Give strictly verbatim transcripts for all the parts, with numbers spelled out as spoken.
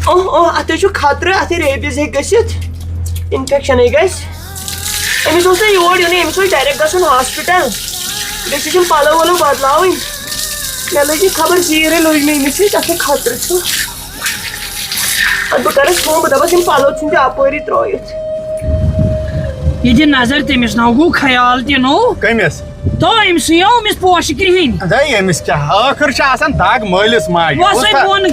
اوہ اوہ، اتھ ہے چھُ خطرٕ، اتھ ہے ریبیز ہیٚکہِ گٔژھِتھ، انفیکشن ہے گژھِ۔ أمِس اوس نہٕ یور یُنٕے، أمِس اوس ڈایریکٹ گژھُن ہاسپٹل۔ بیٚیہِ چھِ یِم پلو ولو بدلاوٕنۍ۔ مےٚ لٔج یہِ خبر زیٖرٕے لٔج مےٚ أمِس سۭتۍ، اتھ ہے خطرٕ چھُ۔ ادٕ بہٕ کرس فون، بہٕ دپس یِم پلو ژھٕنۍ زِ اپٲری ترٲیِتھ۔ یہِ دِ نظر تٔمِس ناو گوٚو خیال تہِ نوٚو۔ کٔمِس؟ تو أمۍ سٕے یو، أمِس پوشہِ کرٛہِنۍ۔ ہے، أمِس کیٛاہ؟ ٲخٕر چھِ آسان دگ مٲلِس ماجہِ۔ وۄنۍ بوٗزتھا؟ ووٚن۔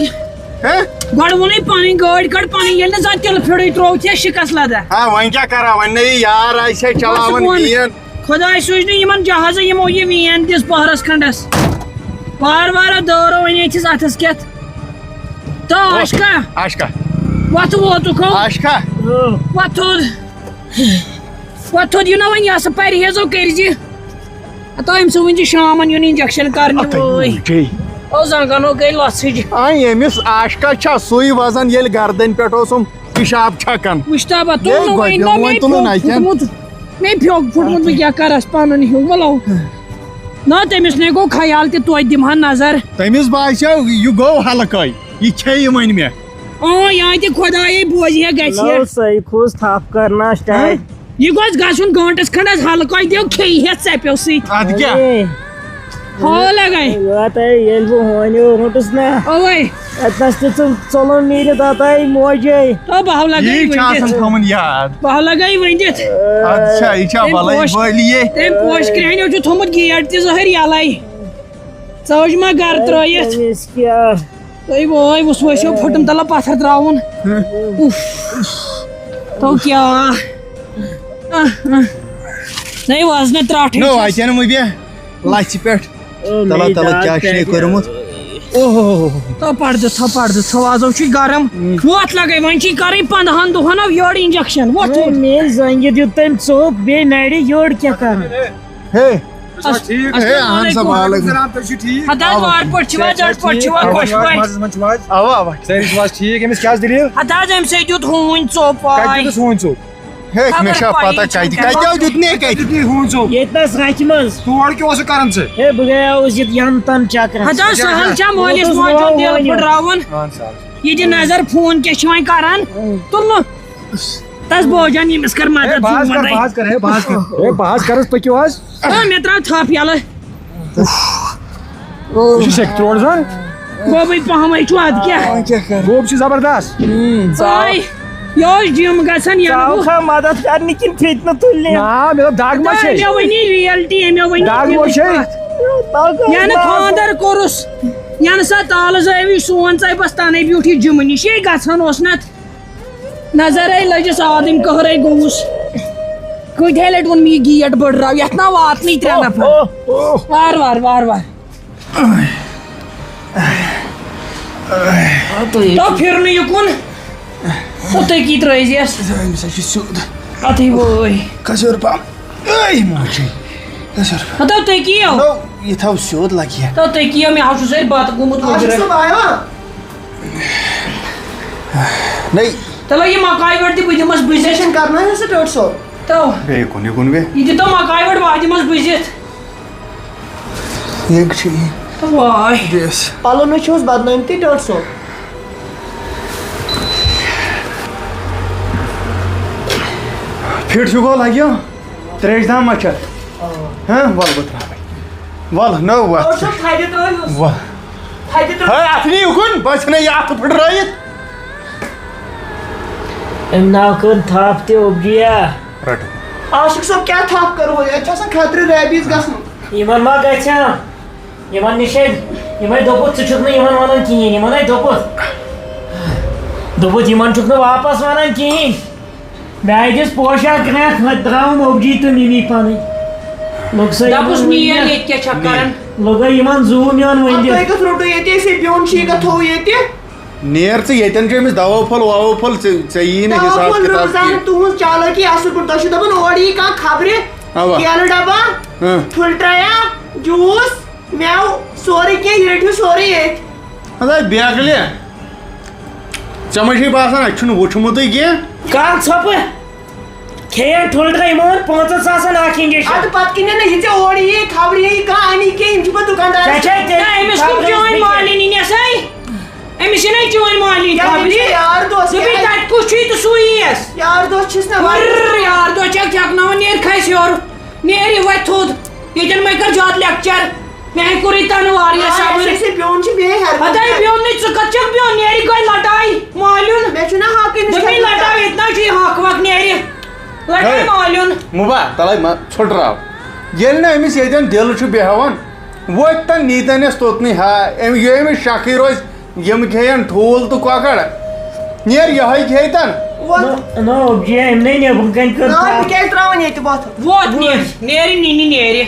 ہہ؟ گۄڈٕ ووٚنُے پنٕنۍ گٲڑۍ کڑ پنٕنۍ، ییٚلہِ نہٕ زانٛہہ تِلہٕ پھیوٚرٕے ترٛووُتھ یا شِکس لدہ۔ ہا، وۄنۍ کیٛاہ کرو؟ وۄنۍ نہٕ یہِ یار آسہِ ہے چلاوان وۄنۍ۔ وین۔ خۄداے سوٗزۍ نہٕ یِمن جہازٕ، یِمو یہِ وین دِژ پہرس کھنڈس۔ وارٕ وارٕ دٲرو وۄنۍ أتھِس اتھس کٮ۪تھ۔ تو او، عاشقہ۔ عاشقہ۔ وۄتھ ووتُکھ ہو۔ عاشقہ۔ وۄتھ تھوٚد۔ وۄتھ تھوٚد یہِ نہ وۄنۍ یہِ ہسا پرہیزو کٔرۍ زِ۔ ہتو أمۍ سُہ وٕنہِ چھِ شامَن یُن injection کرنہِ ہتو وٲے۔ یہِ چھے۔ او زنٛگن ہو گٔے لۄژھٕج۔ آ، ییٚمِس عاشقہ چھا سُے وزن ییٚلہِ گردنہِ پٮ۪ٹھ اوسُم پِشاب چھکان۔ مُشتابہ، تُل یے نہٕ وۄنۍ، گۄڈٕ نہ، مےٚ وۄنۍ تُلُن پھیوٚک اَتہِ۔ پھُٹمُت۔ مےٚ پھیوٚک پھُٹمُت، بہٕ کیٛاہ کرس پنُن ہیوٗ؟ وَلو۔ نہ، تٔمِس نے گوٚو خیال تہِ توتہِ دِمہٕ ہا نظر۔ تٔمِس باسیو یہِ گوٚو ہلکٲے، یہِ کھیٚیہِ وۄنۍ مےٚ۔ اۭں، یا تہِ خۄدایے بوزِ ہے گژھِ ہے۔ نو سیفوس تھپھ کرنس ٹاے۔ یہِ گوٚژھ گژھُن گٲنٹس کھنڈس ہلکٲے، دیو کھیٚیہِ ہیٚتھ ژپیو سۭتۍ۔ ادٕ کیٛاہ؟ اے۔ ہو لگے۔ وات اے، ییٚلہِ بہٕ ہونیو روٚٹُس نا۔ اوے۔ اتنس تہِ ژٕ ژۄلُن میٖرِتھ اتھ اے موجے۔ تو بہو لگے یی چھِ آسان ؤنِتھ۔ تھاوُن یاد۔ بہو لگے ؤنِتھ۔ ادٕ چھا، یہِ چھا تٔمۍ بلٲے پوش-، بٲلی یے؟ تٔمۍ پوش کرٛہنیو چھُ تھوٚمُت گیٹ تہِ زہر یلے۔ ژوج ما گرٕ ترٲیِتھ؟ أمِس کیٛاہ؟ تُہۍ وٲے وُس وٲسِو پھُٹُم تلہٕ پتھر تراوُن۔ ہہ۔ اُف۔ تو کیٛاہ؟ آہ، آہ۔ نَے وزنہٕ ترٛٹھٕے نو، چھَس۔ اَتٮ۪ن مہٕ بیٚہہ لَژھِ پٮ۪ٹھ۔ او، تَلہ، مےٚ تَلہ، دگ کیٛاہ چھُ یہِ پٮ۪ٹھ۔ کوٚرمُت؟ اوہ۔ تو پردٕ تھو، پردٕ تھو، آز چھُے گرم۔ ہم۔ وۄتھ لگے، وۄنۍ چھُے کرٕنۍ پندہن دۄہن اَو یٔڈ injection۔ وۄتھ، او، وۄتھ۔ مےٚ زنٛگہِ دیُت تٔمۍ ژوٚپ، بیٚیہِ نرِ یٔڈ کیٛاہ کرٕ؟ ہے۔ ہے۔ السلام ہے، اہن سا، علیکم۔ وعلیکم السلام، تُہۍ چھِو ٹھیٖک؟ ہتہٕ حظ، وارٕ پٲٹھۍ چھِوا، صحت چھا زڑ پٲٹھۍ ٹھیٖک؟ چھِوا، خۄش پٲٹھۍ؟ مزس منٛز چھِو حظ؟ اوا، اوا۔ سٲری چھِوا حظ ٹھیٖک؟ أمِس کیٛاہ حظ دٔلیٖل؟ ہتہٕ حظ، أمۍ سۭتۍ دیُت ہوٗنۍ ژوٚپ کتہِ واے۔ دیُتُس ہوٗنۍ ژوٚپ؟ ہے، خبر مےٚ چھا پَیی پتہ چھَنہٕ کتہِ، کیٛاہ۔ کتہِ آو دیُت نے کتہِ؟ دیُت نے ہوٗنۍ ژوٚپ؟ ییٚتہِ نس رچھِ منٛز۔ تور کیٛاہ اوسُکھ کران ژٕ؟ ہے، بہٕ گٔیاوُس ییٚتہِ یَنہٕ تَن چکرس۔ ہتہٕ حظ، سہل چھا مٲلِس ماجہِ ہُنٛد دِل پھٕٹراوُن؟ اہن سا۔ یہِ دِ نظر، فون کیٛاہ چھِ وۄنۍ کران؟ تُلنہٕ۔ تس بوجان ییٚمِس کر مدد ہے، بہٕ حظ زوٗن کر، وَنَے۔ بہٕ حظ کر، ہے، بہٕ حظ کر۔ ہے، بہٕ حظ کرس، پٔکِو حظ۔ آ، مےٚ ترٛاو تھپھ یَلہٕ۔ یہِ چھُ سیٚکہِ ترٛوٹ زن۔ گوٚبُے پہمٕے چھُ، اَدٕ کیٛاہ؟ وۄنۍ کیٛاہ کرٕ؟ گوٚب چھُ زبردست۔ آے، یہِ اوس جِم گژھان یَنہٕ ژٕ بہٕ۔ آوکھا مدد کرنہِ کِنہٕ فِتنہٕ تُلنہِ؟ نا، مےٚ دوٚپ دگ ما دَپان چھے؟ مےٚ ؤنی reality، مےٚ ؤنی دگ ما دِلٕچ چھے؟ کَتھ۔ دگ ٲس یَنہٕ ناو۔ خانٛدر کوٚرُس، یَنہٕ سا تالہٕ زٲوِج سون ژاے بس تَنے بیوٗٹھ یہِ جِمہٕ نِش، یے گژھان اوس نَتہٕ۔ نظرے لٔجِس آدٕنۍ قہرے گوٚوُس۔ کۭتۍ لٹہِ ووٚن مےٚ یہِ گیٹ بٔڑراو، یتھ نا واتنٕے ترٛےٚ نفر۔ اوہ، اوہ۔ وار وار، وار وار۔ آ، تُہۍ تو پھِرنہٕ یہِ کُن۔ تو تٔکی ترٲیزیس۔ أمِس ہا چھُ سیوٚد۔ اَتھٕے وٲے۔ کھس ہیوٚر پہم۔ اے، موجی۔ کھس ہیوٚر۔ ہتو تٔکی یو۔ نو، یہِ تھاو سیوٚد لگہِ۔ تو تٔکی یو، مےٚ حظ چھُ سٲرۍ بتہٕ گوٚمُت آ، چھُ وٕگرٕ۔ سُہ بایو۔ نَے۔ تَلہٕ یہِ مکاے وَٹ تہِ بہٕ دِمَس بٕزِتھ۔ Injection کرنا ہے سُہ ٹٲٹھ صٲب؟ تو۔ بیٚیہِ کُن، یہِ کُن بیٚیہِ۔ یہِ دِ تو مکاے وَٹ، بہٕ دِمَس بٕزِتھ۔ یہِ چھِ یہِ۔ تو واے۔ بیٚیِس۔ پَلو نہ چھُس بدنٲمۍ تہِ ٹٲٹھ صٲب۔ فِٹ چھُ گوٚو لَگیو؟ ترٛیش دام ما چھَتھ؟ آ۔ ہاں، وَل بہٕ ترٛاوَے۔ وَل، نٔو وَتھ۔ ٲٹھ شیٚتھ تھدِ ترٲیوس۔ وَل۔ تھدِ ترٲیوس۔ ہے، اَتھ نِیِو کُن، بہٕ ژھٕنے یہِ اَتھٕ پھٕٹرٲیِتھ۔ أمۍ ناو کٔر تھپھ تہِ اوبجیا۔ رَٹو۔ عاشق صٲب، کیٛاہ تھپھ کٔروٕ؟ ییٚتہِ چھِ آسان خطرٕ ریبیٖز گژھنُک۔ یِمَن ما گژھِ ہا؟ یِمَن نِش ہے، یِمَے دوٚپُتھ، ژٕ چھُکھ نہٕ یِمَن وَنان کِہیٖنۍ۔ یِمَن ہے دوٚپُتھ، دوٚپُتھ، یِمَن چھُکھ نہٕ واپَس وَنان کِہیٖنۍ۔ مےٚ دِژ پوشاک گرٛٮ۪کھ، ہۄتہِ درٛاوُم اوٚبجی تہٕ مِمی پنٕنۍ۔ لوٚگ سا دَپُس، یِمن نیر، وٕنہِ ییٚتہِ کیٛاہ چھَکھ کَران؟ لوٚگا یِمن زوٗ میون وۄنۍ اَدٕ دِتھ۔ تُہۍ کَتھ روٚٹوٕ ییٚتہِ؟ أسۍ ہے بیوٚن چھِ یہِ کَتھ تھوٚو ییٚتہِ۔ نیر ژٕ ییٚتٮ۪ن چھُ أمِس دَوا پھوٚل وَوا پھوٚل، ژےٚ، ژےٚ یی نہٕ دَوا حِساب پھوٚل کِتاب روزان کینٛہہ۔ تُہٕنٛز چالاکی اَصٕل پٲٹھۍ۔ تۄہہِ چھُو دَپان اورٕ یی کانٛہہ خبرِ، اَوا۔ کیلہٕ ڈَبا، اۭں۔ پھُل ٹرٛایا، جوٗس۔ مٮ۪وٕ، سورُے کینٛہہ، یہِ رٔٹِو سورُے ییٚتہِ۔ ہتا بیگلہِ، ژےٚ ما چھے باسان اَسہِ چھُنہٕ وُچھمُتٕے کینٛہہ؟ کانٛہہ ژھۄپہٕ کھیٚیَن ٹھُل ترٛٲے یِمو ووٚن پانٛژَن ساسَن اَکھ injection۔ اَدٕ پَتہٕ کِنۍ نہٕ یہِ ژےٚ اورٕ یی خبرٕ یی کانٛہہ اَنی کینٛہہ، یِم چھِ پَتہٕ دُکاندارَس ژےٚ چھے تیٚلہِ نہ، أمِس کُم خبرٕ چٲنۍ ٲسۍ مالِنۍ یَسَے؟ أمِس چھِنَے چٲنۍ مالِنۍ کیٛاہ خبر؟ یہِ چھِ یار دوس، دوٚپُے یار۔ تَتہِ کُس چھُے تہٕ سُے یِیَس۔ یار دوس چھِس نہ وَنان۔ ہُر یار دوس چھَکھ چھَکناوان، نیرِ کھَسہِ ہیوٚر۔ نیرِ وۄتھِ تھوٚد۔ ییٚتٮ۪ن مَے کَر زیادٕ lecture۔ مےٚ ہے کوٚرُے تَنہٕ واریاہ آ، صبر۔ اَسہِ ٲسۍ بیوٚن چھِ بیٚیہِ ہٮ۪رٕ کُن۔ ہَتَے بیوٚن نَے، ژٕ کَتھ چھَکھ بیوٚن؟ نیرِ گۄڈٕ لَٹاے مالیُن۔ مےٚ چھُنہ حقٕے، أمِس دوٚپمَے کیٛاہ لَٹاو، ییٚتہِ نہ چھُ یہِ حق وق، نیرِ۔ لَٹاے ہے، مالیُن۔ مُبا، تَلَے ما ژھوٚٹراو۔ ییٚلہِ نہٕ أمِس ییٚتٮ۪ن دِل چھُ بیٚہوان، وۄتہِ تن نیٖتن یس توٚتنٕے ہا، أمۍ، یہِ أمِس شکٕے روزِ، یِم کھیٚیَن ٹھوٗل تہٕ کۄکر۔ نیر یِہوٚے کھیٚیہِ تن۔ وۄتھ۔ نہ، نہ، اوبجی، أمۍ نے نیبرٕ کَنۍ کٔر نہ، کَتھ۔ بہٕ کیٛازِ ترٛاوَن ییٚتہِ وۄتھ؟ ووت نیر، نیرِ نِنہِ نیرِ۔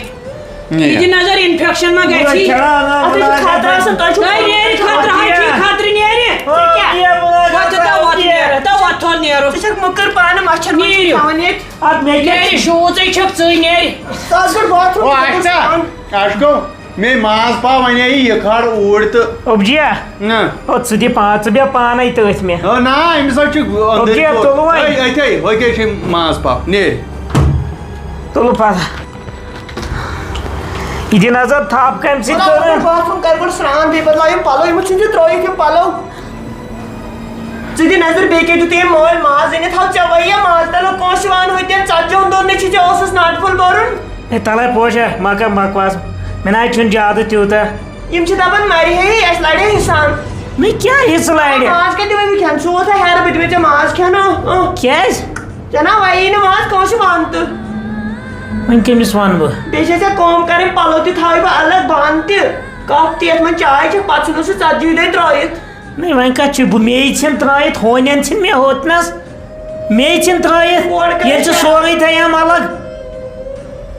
نیر۔ یہِ دِ نظر، infection ما گژھِ؟ وۄتھ چھا، نہ، اَتھ حظ چھُ نہ، خطرٕ آسان، تۄہہِ چھُو نہ، نیرِ خطرٕ، ہا، چھِ خطرٕ نیرِ۔ آ، ژےٚ کیٛاہ؟ یہِ بہٕ وَتھ ژٕ تَوَتھ نیرِ، تَوَتھ تھوٚد نیرُکھ۔ ژٕ چھَکھ مٔکٕر پانہٕ مَچھَر مۄچھَر نیٖرِو۔ تھاوان ییٚتہِ۔ اَدٕ مےٚ کیٛاہ نیرِ چھِ؟ شوٗژَے چھَکھ ژٕے نیرِ۔ ژٕ حظ گۄڈٕ bathroom او، اَچھا۔ اَچھا گوٚو۔ مے ماز پاو ونے یہِ کھاڑ اوٗرۍ تہٕ اوبجیا۔ نہ۔ او، ژٕ دِ پا-، ژٕ بیٚہہ پانے تٔتھۍ مےٚ۔ او نہ، أمِس حظ چھُ أنٛدٕرۍ اوبجیا، کُن۔ تُلُو وۄنۍ۔ أے، أتھے، ہۄکھے چھِ ماز پاو۔ نیر۔ تُلُو پتہٕ۔ یہِ دِ نظر تھپھ کَمہِ سۭتۍ مطلب، کٔرٕن۔ Bathroom کر گۄڈٕ سرٛان، بیٚیہِ بدلاو یِم پلو، یِمو چھِنہٕ ژےٚ ترٲیِتھ یِم پلو۔ ژٕ دِ نظر، بیٚیہِ کیٛاہ دیُت أمۍ مٲلۍ ماز أنِتھ؟ ہاو ژےٚ وَیہِ یا ماز تَلو کٲنٛسہِ وَن ہوٚتٮ۪ن، ژَتجِہَن دۄہَن نہٕ چھِ ژےٚ اوسُس ناٹہٕ پھوٚل بَرُن۔ ہے، تَلَے پوشا، مَہ کَر بکواس۔ مےٚ نہ حظ چھُنہٕ زیادٕ تیوٗتاہ۔ یِم چھِ دَپان مَرِ ہے، اَسہِ لَڑِ ہے حِسان۔ مےٚ کیٛاہ حِصہٕ لَڑِ؟ ماز کَتہِ دِمَے بہٕ کھٮ۪ن؟ ژٕ ووت ہا ہیرٕ، بہٕ دِمَے ژےٚ ماز کھٮ۪نہٕ۔ اۭں۔ کیٛازِ؟ ژےٚ نہ وَیی نہٕ ماز کٲنٛسہِ وَن تہٕ۔ وۄنۍ کٔمِس وَنہٕ بہٕ؟ بیٚیہِ چھےٚ ژےٚ کٲم کَرٕنۍ، پَلو تہِ تھاوَے بہٕ الگ، بانہٕ تہِ، کَپ تہِ، یَتھ منٛز چاے چھَکھ، پَتہٕ ژھٕنُس سُہ ژَتجی دۄہہِ ترٛٲیِتھ۔ نہ، وۄنۍ کَتھ چھِ بہٕ مے ژھٕن ترٛٲیِتھ، ہونٮ۪ن ژھٕن مےٚ ہوٚتنَس، مے ژھٕن ترٛٲیِتھ، اورٕ کَتھ ییٚلہِ ژٕ چھِ سورُے تھایَم الگ۔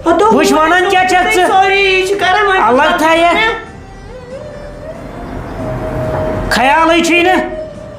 ہَتو، وٕچھ، وَنان کیٛاہ چھَکھ ژٕ؟ سورُے یہِ چھِ کَران وۄنۍ الگ تھایَکھ۔ مےٚ۔ خیالٕے چھُے نہٕ۔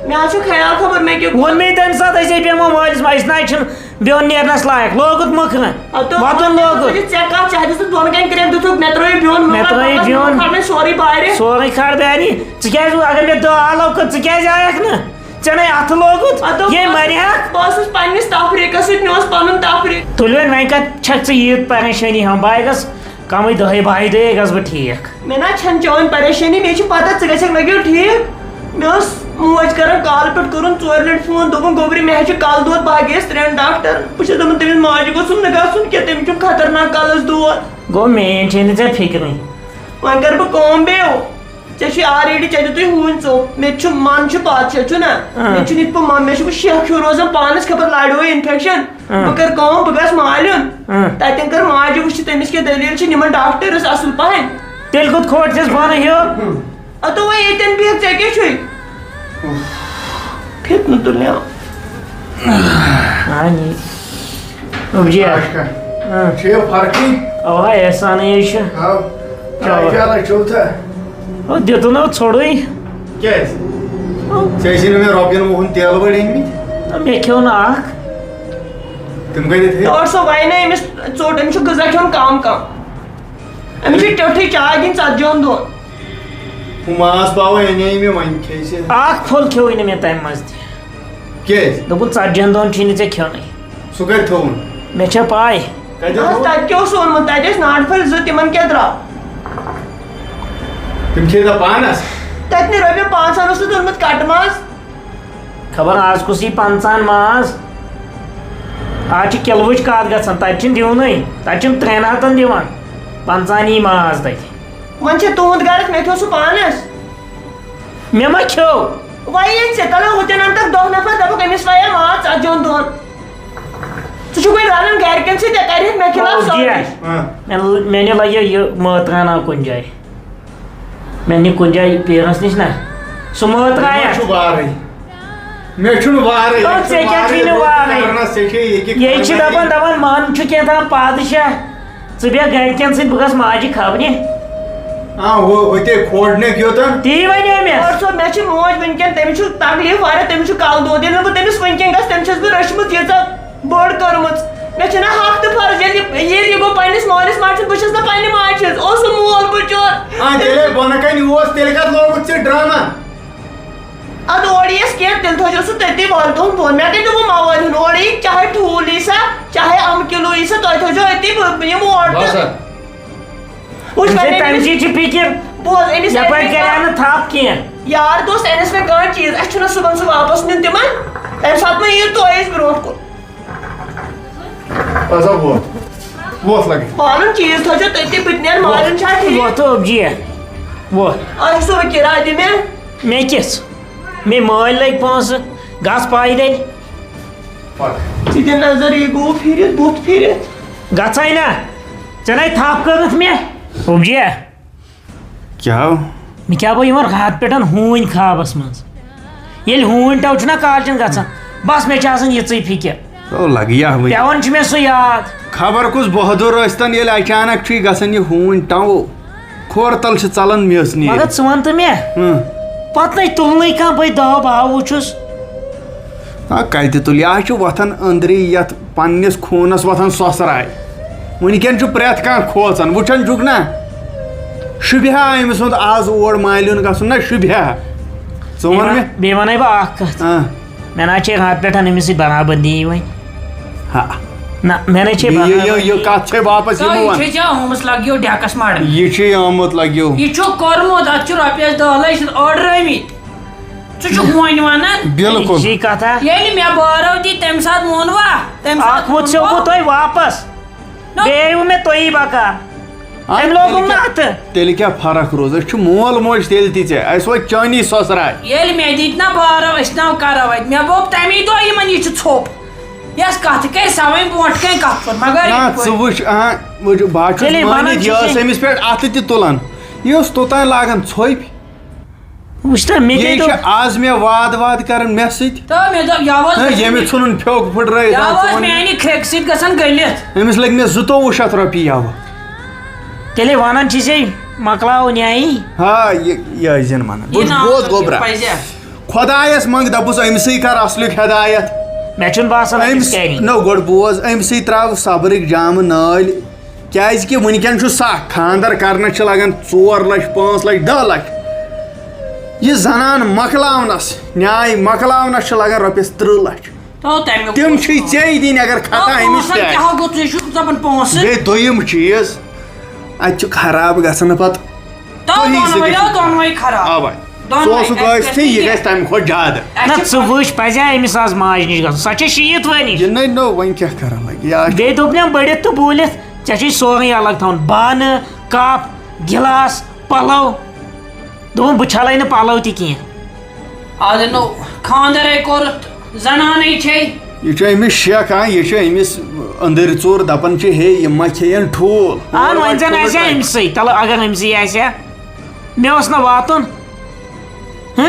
مےٚ حظ چھُ خیال، خبر مےٚ کیُتھ۔ ووٚن مے تَمہِ ساتہٕ، أسے بیٚہمو مٲلِس ماجہِ، أسۍ نہ حظ چھِنہٕ بیوٚن نیرنَس لایق، لوگُت مۄکھنہٕ۔ ہَتو، وۄتُن لوگُت۔ ژےٚ کَتھ چھِ، اَتھ دِژٕتھ دۄن کَنہِ کرٛٮ۪کھ، دِتُکھ، مےٚ ترٛٲیِو بیوٚن، مےٚ مطلب، ترٛٲیِو پَتہٕ بیوٚن۔ کھار مےٚ سورُے بارِ۔ سورُے کھار بیانی۔ ژٕ کیٛازِ، اگر مےٚ دَہ آلو کٔر، ژٕ کیٛازِ آیَکھ نہٕ؟ ژےٚ نے اَتھٕ لوگُت، ہَتو، یے بہٕ، مَرِ ہا۔ بہٕ ٲسٕس پنٛنِس تفریٖقَس سۭتۍ، مےٚ اوس پَنُن تفریٖق۔ تُلِو وۄنۍ، وۄنۍ کَتہِ چھَکھ ژٕ ییٖژ پریشٲنی ہم؟ بہٕ ہا گژھٕ کَمٕے دَہہِ بَہہِ دۄہہِ گژھٕ بہٕ ٹھیٖک۔ مےٚ نہ چھَنہٕ چٲنۍ پریشٲنی، مےٚ چھِ پَتہ ژٕ گژھکھ مےٚ کیُتھ ٹھیٖک۔ مےٚ ٲس موج کران کالہٕ پٮ۪ٹھ، کوٚرُن ژورِ لَٹہِ فون، دوٚپُن، "گوٚبرِ، مےٚ حظ چھُ کَلہٕ دود، بہٕ ہا گٔیَس ترٛٮ۪ن ڈاکٹرَن۔" بہٕ چھَس دَپان، تٔمِس ماجہِ گوٚژھُم نہٕ گژھُن کینٛہہ، تٔمِس چھُم خطرناک کَلَس دود۔ گوٚو، مین چھے نہٕ ژےٚ فِکرٕے۔ وۄنۍ کَرٕ بہٕ کٲم بیٚیہِ۔ ژےٚ چھُے already، ژےٚ دیُتُے ہوٗنۍ ژوٚپ۔ مےٚ تہِ چھُ من چھُ پَتہٕ چھےٚ، چھُنہ؟ اۭں۔ مےٚ تہِ چھُنہٕ یِتھ پٲٹھۍ من، مےٚ چھُ وۄنۍ شیخ ہیوٗ روزان پانَس، خبر لارِ ہو infection۔ اۭں۔ بہٕ کَرٕ کٲم، بہٕ گژھٕ مالیُن۔ اۭں۔ تَتٮ۪ن کَرٕ ماجہِ وٕچھِ تٔمِس کیٛاہ دٔلیٖل چھِ، نِمَن ڈاکٹرَس اَصٕل پَہَن۔ تیٚلہِ کوٚت کھوٹ چھَس بۄنہٕ ہیوٚر؟ اَدٕ وۄنۍ ییٚتٮ۪ن بِہِتھ، ژےٚ کیٛاہ چھُے؟ فِتنہٕ تُلنہِ آو۔ اَہَن یہِ۔ اوبجی۔ اچھا۔ اۭں۔ چھِ یہِ فرقٕے؟ اَوا، احسانٕے حظ چھُ۔ آ۔ چلو۔ چلو، چلو، چھُو تہٕ۔ او، دیُتُن نہ ژھوٚڑُے۔ کیٛازِ؟ او۔ ژےٚ ٲسی نہٕ مےٚ رۄپیَن وُہَن تیلہٕ وٲلۍ أنۍمٕتۍ۔ نہ، مےٚ کھیوٚو نہٕ اَکھ۔ تِم کَتہِ تھٲے؟ تور سُہ وَنہِ أمِس ژوٚٹ، أمِس چھُ غذا کھیوٚن کَم کَم۔ أمِس چھِ ٹیوٚٹھٕے چاے دِنۍ ژَتجِہَن دۄہَن۔ ہُہ ماز پاوَے اَنے مےٚ، وۄنۍ کھیٚیہِ سُہ۔ اَکھ پھوٚل کھیوٚوُے نہٕ مےٚ تَمہِ منٛز تہِ۔ کیٛازِ؟ دوٚپُن، "ژَتجِہَن دۄہَن چھُے نہٕ ژےٚ کھیوٚنُے۔" سُہ کَتہِ تھوٚوُن؟ مےٚ چھےٚ پَے۔ کَتہِ نہ حظ، تھوٚوُن؟ تَتہِ کیٛاہ اوس ووٚنمُت؟ تَتہِ ٲسۍ ناٹہِ پھٔلۍ زٕ، تِمَن کیٛاہ درٛاو؟ تِم کھیٚیہِ تَو پانَس؟ تَتہِ نہٕ رۄپیہِ پانٛژَن اوسُتھ اوٚنمُت کَٹہٕ ماز۔ خبر آز کُس یی پنٛژاہن ماز؟ آز چھِ کِلوٕچ کَتھ گژھان، تَتہِ چھِنہٕ دِونٕے، تَتہِ چھِنہٕ ترٛٮ۪ن ہَتَن دِوان، پنٛژاہن یی ماز تَتہِ۔ وۄنۍ چھِ تُہُنٛد غرض، مےٚ کھیوٚو سُہ پانَس۔ مےٚ ما کھیوٚو؟ وۄنۍ ییٚلہِ ژےٚ تَلہٕ ہُتٮ۪ن اَنتَکھ دَہ نَفر، دَپُکھ أمِس وَیا ماز ژَتجِہَن دۄہَن۔ ژٕ چھُکھ وۄنۍ رَنان گَرِکٮ۪ن سۭتۍ، ژےٚ کَرِہَکھ مےٚ خلاف او، سورُے۔ جی۔ ہاں۔ مےٚ، مےٚ نِش لَگہِ یہِ مٲترانا کُنہِ جایہِ۔ مےٚ نہِ کُنہِ جایہِ پیٖرَس نِش نہ۔ سُہ مٲترایَکھ۔ مےٚ چھُ وارٕے۔ مےٚ چھُنہٕ وارٕے۔ او، ژےٚ کیٛاہ چھُے نہٕ وارٕے؟ ژےٚ چھے ییٚکہِ یے چھِ خانٛدارٕے۔ دَپان، دَپان، من چھُ کینٛہہ تام پادشاہ۔ ژٕ بیٚہہ گَرِکٮ۪ن سۭتۍ، بہٕ گژھٕ ماجہِ خبرِ۔ آ، ہُہ، ہُہ تے کھوڑنہِ کیُتھ۔ تی وَنیو مےٚ۔ اور صٲب، مےٚ چھِ موج وٕنکٮ۪ن، تٔمِس چھُ تکلیٖف واریاہ، تٔمِس چھُ کَلہٕ دود۔ ییٚلہِ نہٕ بہٕ تٔمِس وٕنکٮ۪ن گژھٕ، تٔمِس چھَس بہٕ رٔچھمٕژ ییٖژاہ بٔڑ کٔرمٕژ۔ مےٚ چھِنہ حق تہٕ فرض، ییٚلہِ یہِ، ییٚلہِ یہِ گوٚو پنٛنِس مٲلِس ماجہِ سُنٛد، بہٕ چھَس نہ پنٛنہِ ماجہِ ہِنٛز۔ اوس سُہ مول بِچور۔ آ، تیٚلہِ بۄنہٕ کَنہِ اوس، تیٚلہِ کَتھ لوگُتھ ژےٚ ڈرٛامہ؟ اَدٕ اورٕ یِیَس کینٛہہ، تیٚلہِ تھٲیزیو سُہ تٔتی وَلہٕ تُہُنٛد بۄن۔ مےٚ کَتہِ دوٚپوُ مَوٲلۍ ہُنٛد؟ اورٕ یی چاہے ٹھوٗل یی سا، چاہے اَمہٕ کِلوٗ یی سا، تۄہہِ تھٲیزیو أتی، بہٕ، بہٕ یِمہٕ اورٕ تہٕ۔ باسا۔ وٕچھ أمِس وۄنۍ ہے تَمہِ أمِس، چیٖز چھِ فِکِر، بوز أمِس یَپٲرۍ کَرِ ہا نہٕ تھَپھ کینٛہہ۔ یار دوست، أنِس مےٚ کانٛہہ چیٖز، اَسہِ چھُنہٕ صُبحن سُہ واپس نیُن تِمن۔ تَمہِ ساتہٕ ما یِیِو تُہۍ أسۍ برونٛٹھ کُن؟ اَسا ووت۔ ووت لگے۔ پانُن چیٖز تھٲیزیو تٔتی، بہٕ تہِ نیرٕ، مالِن چھا ٹھیٖک؟ ووت اوبجی۔ ووت۔ اَسہِ سُہ کِراے دِ مےٚ۔ مےٚ کِژھ؟ مےٚ مٲلۍ لٔگۍ پونٛسہٕ، گژھ پایدٔلۍ۔ پکھ۔ ژٕ دِ نظر، یہِ گوٚو پھِرِتھ، بُتھ پھِرِتھ۔ گژھے نہ، ژےٚ نے تھپھ کٔرٕتھ مےٚ۔ اوبجی۔ کیٛاہ؟ مےٚ کیٛاہ گوٚو یِمن راتہٕ پٮ۪ٹھ ہوٗنۍ خوابس منٛز؟ ییٚلہِ ہوٗنۍ ٹَو چھُنہ کالچن گژھان، بس مےٚ چھِ آسان یِژٕے فِکر۔ او، لگہِ یہوے۔ پٮ۪وان چھُ مےٚ سُہ یاد۔ خبر کُس بہادُر ٲسۍتن، ییٚلہِ اچانک چھُ یہِ گژھان یہِ ہوٗنۍ ٹَو، کھورٕ تل چھِ ژلان میٚژ نیٖرِتھ۔ مگر ژٕ وَن تہٕ مےٚ، ہُم۔ پتہٕ نے تُلنٕے کانٛہہ، بٔے دَہ باوُہ چھُس۔ آ، کتہِ تُلہِ؟ یہِ حظ چھُ وۄتھان أنٛدری یتھ پننِس خوٗنس وۄتھان سۄسراے۔ وٕنکٮ۪ن چھُ پرٛٮ۪تھ کانٛہہ کھوژان، وٕچھان چھُکھ نا؟ شُبہِ ہا أمۍ سُنٛد آز اور مالیُن گژھُن نا، شُبہِ ہا۔ ژٕ وَن بیٚیہِ مےٚ۔ وَن-، بیٚیہِ وَنَے بہٕ اَکھ کَتھ۔ آ۔ مےٚ نہ چھے راتہٕ پٮ۪ٹھ أمِس سۭتۍ برابردی وۄنۍ۔ ہا۔ نہ، مےٚ نہ چھے یہِ، یہِ، یہِ، برابردی۔ یہِ کَتھ چھے واپس یِمہٕ تۄہہِ وَن۔ چھے ژےٚ آمٕژ لَگیو ڈٮ۪کَس مَڑٕنۍ۔ یہِ چھُے آمُت لَگیو۔ یہِ چھُ کوٚرمُت، اَتھ چھُ رۄپیَس دَہ لَچھ آرڈرٲمٕتۍ۔ ژٕ چھُکھ وۄنۍ وَنان؟ بِلکُل۔ یہِ کَتھا۔ ییٚلہِ مےٚ بارو دی، تَمہِ ساتہٕ ووٚنوا؟ تَمہِ ساتہٕ اَکھ ووٚت سیو ووٚنوا؟ بہٕ تۄہہِ واپس۔ نہ۔ بیٚیہِ ووٚن مےٚ تۄہی بکار۔ آ، أمۍ لوگُم تیٚلہِ نہٕ کیٛاہ، اَتھٕ۔ تیٚلہِ کیٛاہ فرق روٗز؟ أسۍ چھِ مول موج تیٚلہِ تہِ ژےٚ۔ اَسہِ وٲتۍ چٲنی سۄسراے۔ ییٚلہِ مےٚ دِتۍ نہ بارو، أسۍ نہ کرو اَتہِ۔ مےٚ گوٚو تَمی دۄہ یِمن، یہِ چھُ ژھوٚپ۔ یَس کَتھ کَرِ سۄ وۄنۍ برونٛٹھ کَنہِ کَتھ کُن، مگر نہ، یِتھ پٲٹھۍ۔ ژٕ وٕچھ، آ، وٕچھ، بہٕ ہا چھُس تیٚلے وَنان مٲنِتھ، چھُ یہِ ٲس کہِ أمِس پٮ۪ٹھ اَتھٕ تہِ تُلان۔ یہِ اوس توٚتام لاگان ژھوٚپۍ۔ وٕچھ تہ، مےٚ یہِ کیٛاہ چھِ دوٚپ؟ آز مےٚ واد واد کران مےٚ سۭتۍ۔ تہٕ مےٚ دوٚپ، یَوٕ حظ ہے، گژھِ ییٚمہِ مےٚ ژھُنُن پھیوٚک پھٕٹرٲیِتھ، یَوٕ آ، حظ ژٕ وَن۔ میٛانہِ کھرٛٮ۪کہِ سۭتۍ گژھن گٔلِتھ۔ أمِس لٔگۍ مےٚ زٕتووُہ شیٚتھ رۄپیہِ یَوٕ۔ تیٚلے وَنان چھِ ژےٚ، مۄکلاو نیٛایی۔ ہا، یہِ، یہِ ٲسۍ زٮ۪ن وَنان۔ یہِ بوز، ناو بوز چھُ گوٚبرا۔ پَزِ۔ خۄدایَس منٛگ، دَپُس، أمۍ سٕے کر اَصلُک ہدایت۔ مےٚ چھُنہٕ باسان أمِس أمِس، کیٛاہ۔ نو، گۄڈٕ بوز، أمۍ سٕے ترٛاو صبرٕکۍ جامہٕ نٲلۍ۔ کیازِ کہِ وٕنکٮ۪ن چھُ سکھ، خاندر کرنس چھِ لگان ژور لچھ، پانٛژھ لچھ، دہ لچھ۔ یہِ زنان مۄکلاونس، نیاے مۄکلاونس چھِ لگان رۄپیس ترٕٛہ لچھ۔ تو تمیُک تِم چھِ ژےٚ دِنۍ اگر تو خطا أمِس پونٛسن تہِ کیٛاہ آسہِ۔ ہو گوٚو، ژٕ چھُکھ دپان پونٛسہٕ۔ بیٚیہِ دوٚیِم چیٖز، اتہِ چھُ خراب گژھان نہ پتہٕ۔ تو تُہی دۄنوَے، زٕ گٔژھِو۔ تو دۄنوَے خراب۔ اَوَے۔ دۄنوَے۔ ژٕ اوسُکھ اَسہِ ٲسۍتھٕے، گژھِ یہِ نہٕ گژھِ تَمہِ کھۄتہٕ زیادٕ۔ اَسہِ نہ، چھِ ژٕ وٕچھ، پَزِ ہا أمِس آز ماجہِ نِش گژھُن۔ سۄ چھےٚ شیٖتھ ؤرِش۔ یہِ نٔے نٔو، وۄنۍ کیٛاہ کَرو وۄنۍ؟ یہِ آسہِ۔ بیٚیہِ دوٚپ مےٚ بٔڑِتھ تہٕ بوٗلِتھ، ژےٚ چھُے سورُے الگ تھاوُن۔ بانہٕ، کَپ، گِلاس، پَلَو۔ دوٚپُن، بہٕ چھَلَے نہٕ پَلَو تہِ کینٛہہ۔ اَدٕ نو، خانٛدَرَے کوٚرُتھ۔ زنانٕے چھے۔ یہِ چھُ أمِس شیخ، ہاں، یہِ چھُ أمِس أنٛدٕرۍ ژوٗر دَپان چھِ، ہے، یِم ما کھیٚیَن ٹھوٗل؟ اَہَن، ہور وۄنۍ زَن واتہِ آسہِ ہا کوٚرمُت أمۍ سٕے، تَلہٕ اگر أمۍ سٕے آسہِ ہا، مےٚ اوس نہ واتُن۔ ہہ؟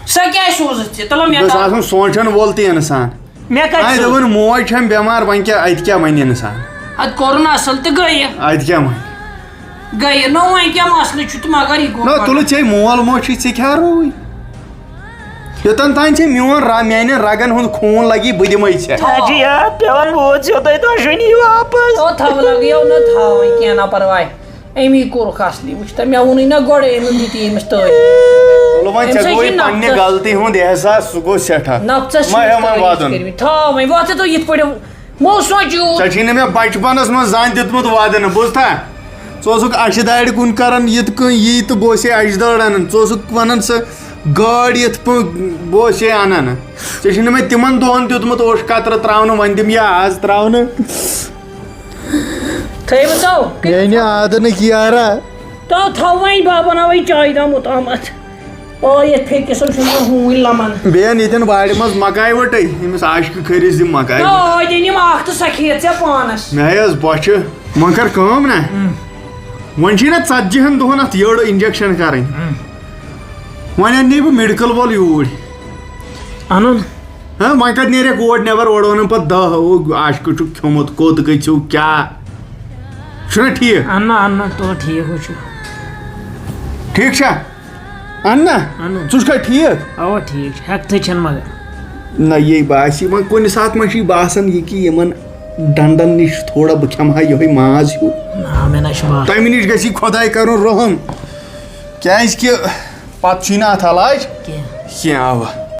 سۄ کیٛازِ سوٗزٕتھ ژےٚ؟ تَلہٕ مےٚ گوٚژھ تام۔ آسُن سونٛچَن وول تہِ اِنسان۔ مےٚ کَتہِ آے سوٗز؟ دوٚپُن، موج چھَم بٮ۪مار، وۄنۍ کیٛاہ، اَتہِ کیٛاہ وَنہِ اِنسان؟ اَدٕ کوٚرُن اَصٕل تہٕ گٔیہِ۔ اَتہِ کیٛاہ وَنہِ؟ گٔیہِ نہ، وۄنۍ کیٛاہ مسلہٕ چھُ تہٕ مگر یہِ گوٚو نہ، پَتہٕ۔ تُلہٕ ژےٚ مول موج چھُے، ژےٚ کیٛاہ رووٕے؟ یوٚتَن تام ژےٚ میون را-، میٛانٮ۪ن رَگَن ہُنٛد خوٗن لَگی، بہٕ دِمَے ژےٚ۔ حاجی آ، پٮ۪وان ووت سیوٚدُے دۄشوٕنی واپس۔ او، تھَو لَگیو نہٕ تھاوٕنۍ کینٛہہ، نہ پَرواے۔ أمی کوٚرُکھ اَصلی، وٕچھ تہٕ، مےٚ ووٚنُے نہ گۄڈَے، أمۍ دِتی أمِس تٲج۔ تُلہٕ وۄنۍ، أمۍ ژےٚ سۭتۍ گوٚوٕے چھِ پنٛنہِ نفژَس، غلطی ہُنٛد احساس، سُہ گوٚو سٮ۪ٹھاہ۔ نفژَس چھِ مہ ہٮ۪مَے أمِس وادُن۔ کٔرمٕتۍ۔ تھاو وۄنۍ، وۄتھ ژٕ یِتھ پٲٹھۍ۔ مو سوٗنٛچِو۔ ژےٚ چھُے نہٕ مےٚ بچپنس منٛز زانٛہہ دیُتمُت وعدٕ نہٕ، بوٗزتھا؟ ژٕ اوسُکھ اَچھِ دارِ کُن کران یِتھ کٔنۍ یی تہٕ بہٕ اوسے اَچھِ دٲر اَنان۔ ژٕ اوسُکھ وَنان سُہ گٲڑۍ یِتھ پٲٹھۍ بہٕ اوسے اَنان۔ ژےٚ چھُے نہٕ مےٚ تِمن دۄہن دیُتمُت اوٚش قطرٕ ترٛاونہٕ، وۄنۍ دِم یہِ آز ترٛاونہٕ۔ تھٲیِو تو۔ میٛانہِ عادٕ نہٕ کیارا۔ تو تھاو وۄنۍ، بہٕ بناوے چایہِ دام اوٚتامَتھ۔ آ، یَتھ پھیٚکِس اوس یِوان ہوٗنۍ لَمان۔ بیٚیَن ییٚتٮ۪ن وارِ منٛز مکاے وٕٹے، أمِس عاشقہٕ کھٔرِس دِ مکاے آ، وٕٹے۔ آ، دِنِم اَکھ تہٕ سۄ کھیٚیَتھ ژےٚ پانَس۔ مےٚ ہے ٲس بۄچھِ۔ وۄنۍ کر کٲم نا۔ اۭں۔ وۄنۍ چھِی نا ژتجی ہَن دۄہَن اَتھ یٔڑ injection کَرٕنۍ۔ اۭں۔ وۄنۍ اَننٕے بہٕ medical وول یوٗرۍ۔ اَنُن؟ ہاں، وۄنۍ کَتہِ نیرٮ۪کھ اور نٮ۪بر، اورٕ وَنان پَتہٕ دَہ، ہُہ عاشقہٕ چھُکھ کھیوٚمُت، کوٚت گٔژھِو، کیٛاہ؟ چھُنہ ٹھیٖک؟ اَننہٕ، اَننہٕ، تُل ٹھیٖک، ہُہ چھُ۔ ٹھیٖک چھا؟ اَننہ؟ اَنُن۔ ژٕ چھُکھا ٹھیٖک؟ اَوا، ٹھیٖک چھُ، ہٮ۪کتھٕے چھَنہٕ مگر۔ نہ، یے باسی وۄنۍ کُنہِ ساتہٕ ما چھُے باسان یہِ کہِ یِمَن ڈنٛڈَن نِش تھوڑا بہٕ کھٮ۪مہٕ ہا یِہوٚے ماز ہیوٗ؟ نہ، مےٚ نہ چھُ باسان۔ تَمہِ نِش گژھِ خۄداے کَرُن رحم، کیٛازِکہِ پَتہٕ چھُے نہٕ اَتھ علاج کینٛہہ۔ کینٛہہ، اَوا۔